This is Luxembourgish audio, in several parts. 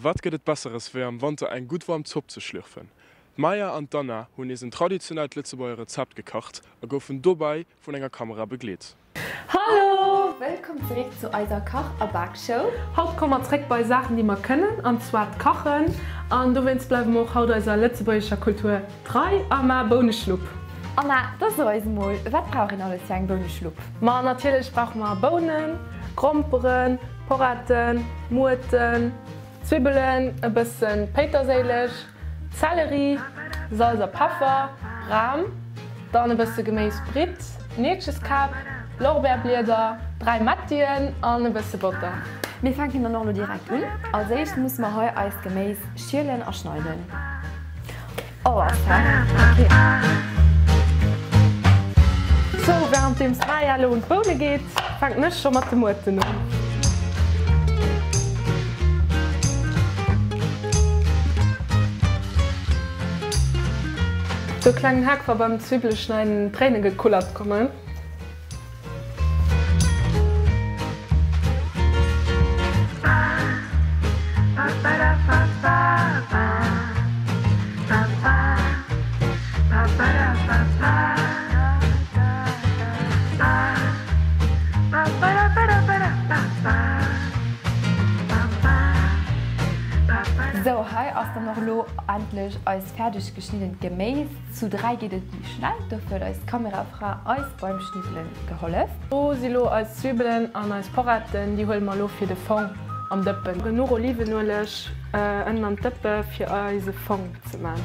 Wat gëtt et Besseres wéi am Wanter eng gutt waarm Zopp ze schlürfen? D'Maya an d'Anna hunn nees en traditionellt Lëtzebuerger Rezept gekacht a goufen dobäi vun enger Kamera begleet. Hallo! Wëllkomm zeréck zu eiser Kach a Bakshow. Haut komme mer zeréck bei Saachen déi mer kënnen, an zwar d'Kachen. An dowéinst bleiwe mer och haut eiser lëtzebuergescher Kultur trei a ma Bouneschlupp. Anna, da so eis emol, wat brauch een alles fir eng Bouneschlupp? Ma natierlech brauche mer Bounen, Gromperen, Poretten, Muerten, Zwibbelen, e bëssen Péiterséileg, Zelleri, Salz a Peffer, Ram, dann e bësse Geméisbritt, Neelcheskäpp, Lorbeerblieder, 3 Mettien an e bësse Botter. Mir fänken dann och elo direkt un. Als éischt musse mer hei eist Geméis schielen a schneiden. Oh ass hä? Ok. Sou, währenddeems d'Maya elo un d'Boune geet, fänken ech scho mat de Muerten un. Sou, klengen Hack, wa beim Zwibbeleschneiden d'Tréine gekullert kommen. Sou, hei ass dann och elo endlech eist fäerdeg geschniddent Geméis. Zu 3 geet et méi schnell, dofir huet eis Kamerafra eis beim Schnibbelen gehollef. Do si lo eis Zwibbelen an eis Poretten, déi huele mer lo fir de Fong am Dëppen. Genuch Olivenueleg ënnen an d'Dëppe fir eise Fong ze man.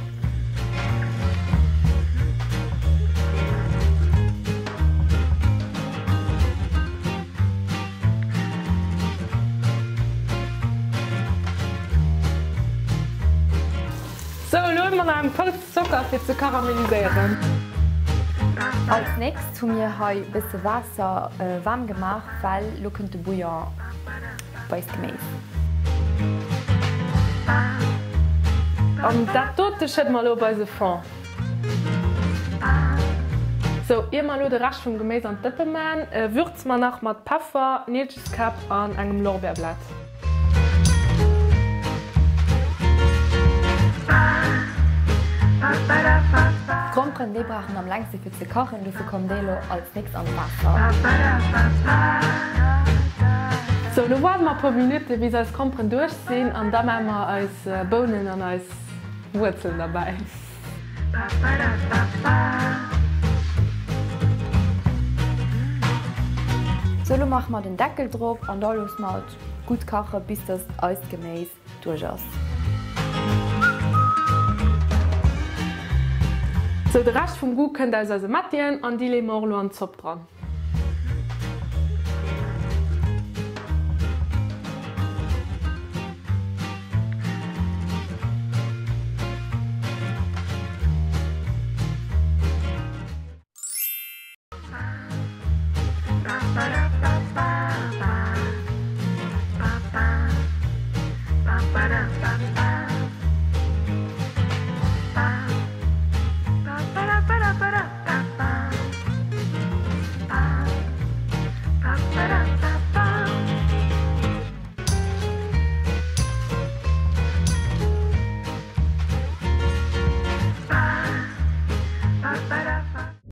Sou, elo hu mer nach eng Pouz Zocker fir ze karameliséieren. Als nächst hu mir hei bësse Waasser waarm gemaach, well lo kënnt de Bouillon bei d'Geméis. An dat dote schëdde mer elo op eise Fond. Sou, ier mer elo de Rescht vum Geméis an d'Dëppe man, würze mer nach mat Peffer, Neelcheskäpp an engem Lorbeerblat. D'Gromperen déi brauchen am längste fir ze kachen, dofir kommen déi elo als nächst an d'Waasser. Sou, elo waarde mer e puer Minutte bis eis Gromperen duerch sinn an da maache mer eis Bounen an eis Wuerzelen derbäi. Sou, elo maache mer den Deckel drop an da loosse mer et gutt kache bis dass eist Geméis duerch ass. Sou, de Rescht vum Goût kënnt aus eise Mettien an déi leeë mer och elo an d'Zopp dran.